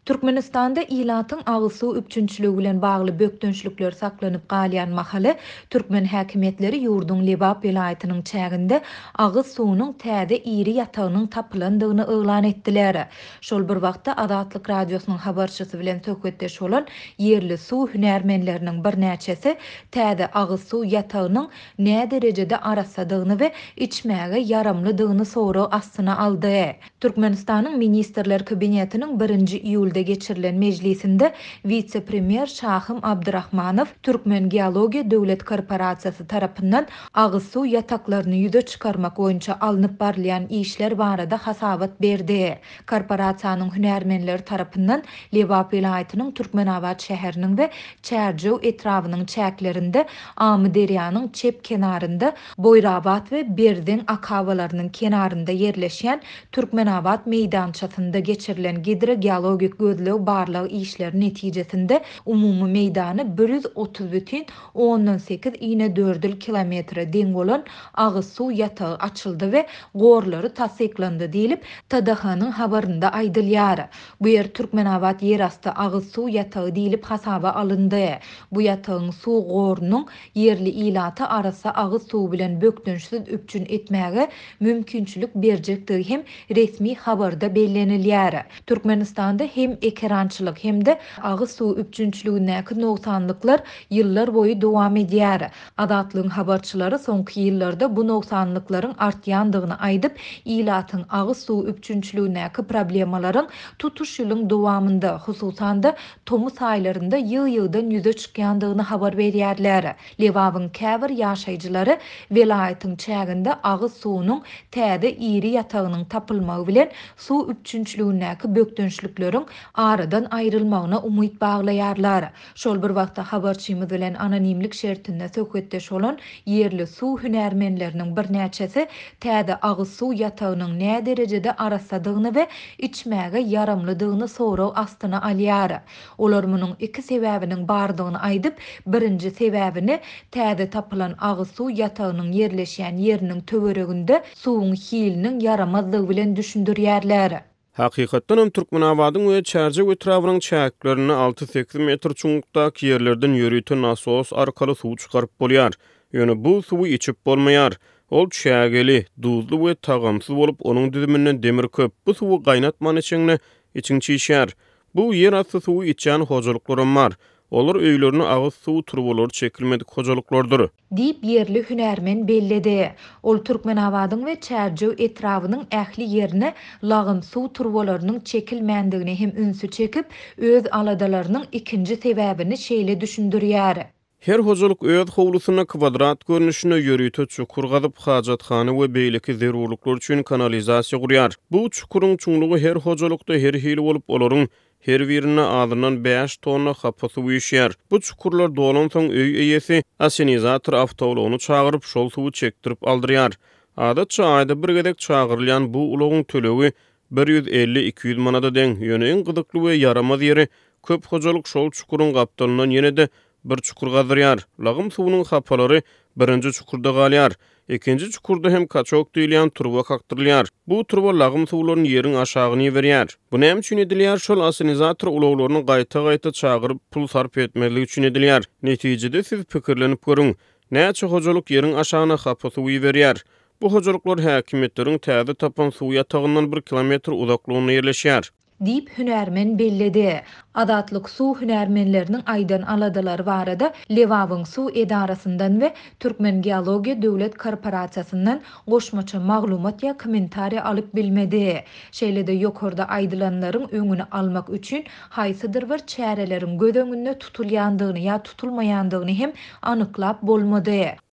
Türkmenistanda ilatyň agyz suw üpjünçiligi bilen bagly bökdençlikler saklanyp galýan mahaly, türkmen häkimiýetleri ýurduň Lebap welaýatynyň çäginde agyz suwunyň täze iri ýatagynyň tapylandygyny yglan etdiler. Şol bir wagtda, Azatlyk Radiosynyň habarçysy bilen söhbetdeş bolan ýerli suw hünärmenleriniň birnäçesi täze agyz suw ýatagynyň näderejede arassadygyny we içmäge ýaramlydygyny sorag astyna aldy. Türkmenistanyň Ministrler Kabinetiniň birinji iýulda geçirilen mejlisinde wise-premýer Şahym Abdyrahmanow Türkmengeologiýa döwlet korporasiýasy tarapyndan agyz suw ýataklaryny ýüze çykarmak boýunça alnyp barylýan işler barada hasabat berdi. Korporasiýanyň hünärmenleri tarapyndan Lebap welaýatynyň Türkmenabat şäheriniň we Çärjew etrabynyň çäklerinde Amyderýanyň çep kenarynda Boýrabat we Berzeň akabalarynyň kenarynda ýerleşýän Türkmenabat meýdançasynda geçirilen gidrogeologik gözleg-barlag işleri netijesinde umumy meýdany 130 bütin ondan sekiz inedördül kilometre deň bolan agyz suw ýatagy açyldy we gorlary tassyklandy diýlip, TDH-nyň habarynda aýdylýar. Bu ýer Türkmenabat ýerasty agyz suw ýatagy diýlip hasaba alyndy. Bu ýatagyň suw gorunyň ýerli ilaty arassa agyz suwy bilen bökdençsiz üpjün etmäge mümkinçilik berjekdigi hem resmi habarda bellenilýär. Türkmenistanda hem ekerançylyk, hem-de agyz suwy üpjünçiligindäki nogsanlyklar ýyllar boýy dowam edýär. Azatlygyň habarçylary soňky ýyllarda bu nogsanlyklaryň artýandygyny aýdyp, ilatyň agyz suwy üpjünçiligindäki problemalaryň tutuş ýylyň dowamynda, hususan-da, tomus aýlarynda ýygy-ýygydan ýüze çykýandygyny habar berýärler. Lebabyň käbir ýaşaýjylary welaýatyň çäginde agyz suwunyň täze iri ýatagynyň tapylmagy bilen suw üpjünçiligindäki bökdençlikleriň aradan aýrylmagyna umyt baglaýarlar. Şol bir wagtda habarçymyz bilen anonimlik şertinde söhbetdeş bolan ýerli suw hünärmenleriniň birnäçesi täze agyz suw ýatagynyň näderejede arassadygyny we içmäge ýaramlydygyny sorag astyna alýar. Olar munuň iki sebäbiniň bardygyny aýdyp, birinji sebäbini täze tapylan agyz suw ýatagynyň ýerleşýän ýeriniň töwereginde suwuň hiliniň ýaramazdygy bilen düşündirýärler. Hakykatdanam Türkmenabadyň we Çärjew etrabynyň çäklerinde alty-sekiz metr çuňlukdaky ýerlerden ýörite nasos arkaly suw çykaryp bolýar. Ýöne bu suwy içip bolmaýar. Ol çägeli, duzly we tagamsyz bolup, onuň düzüminde demir köp. Bu suwy gaýnatman içeňde, içiň çişýär. Bu ýerasty suwy içýän hojalyklaram bar. Olar öýlerine agyz suw turbalary çekilmedik hojalyklardyr. Diýip, ýerli hünärmen belledi. Ol Türkmenabadyň we Çärjew etrabynyň ähli ýerine lagym suw turbalarynyň çekilmändigine hem ünsi çekip, öz aladalarynyň ikinji sebäbini şeýle düşündirýär. Her hojalyk öz howlusynda kwadrat görnüşinde ýörite çukur gazyp, hajathana we beýleki zerurlyklar üçin kanalizasiýa gurýar. Bu çukuryň çuňlugy her hojalykda her hili bolup, olaryň her birinde azyndan bäş tonna hapa suw üýşýär. Bu çukurlar dolansoň, öý eýesi assenizator awtoulagyny çagyryp, şol suwy çekdirip aldyrýar. Adatça, aýda bir gezek çagyrylýan bu ulagyň tölegi 150-200 manada deň. Ýöne iň gyzykly we ýaramaz ýeri, köp hojalyk şol çukuryň gapdalyndan ýene-de bir çukur gazdyrýar. Lagym suwunyň hapalary birinji çukurda galýar. Ikinji çukurda hem kaçok diýilýän turba kakdyrylýar. Bu turba lagym suwlaryny ýeriň aşagyna iberýär. Bu näme üçin edilýär? Şol assenizator ulaglaryny gaýta-gaýta çagyryp pul sarp etmezlik üçin edilýär. Netijede siz pikirlenip görüň, näçe hojalyk ýeriň aşagyna hapa suw iberýär? Bu hojalyklar häkimiýetleriň täze tapan suw ýatagyndan bir kilometr uzaklygynda ýerleşýär. Diýip, hünärmen belledi. Azatlyk suw hünärmenleriniň aýdan aladalary barada Lebabyň suw edarasyndan we Türkmengeologiýa döwlet korporasiýasyndan goşmaça maglumat ýa kommentariýa alyp bilmedi. Şeýle-de ýokarda aýdylanlaryň öňüni almak üçin haýsydyr bir çäreleriň göz öňünde tutulýandygyny ýa tutulmaýandygyny hem anyklap bolmady.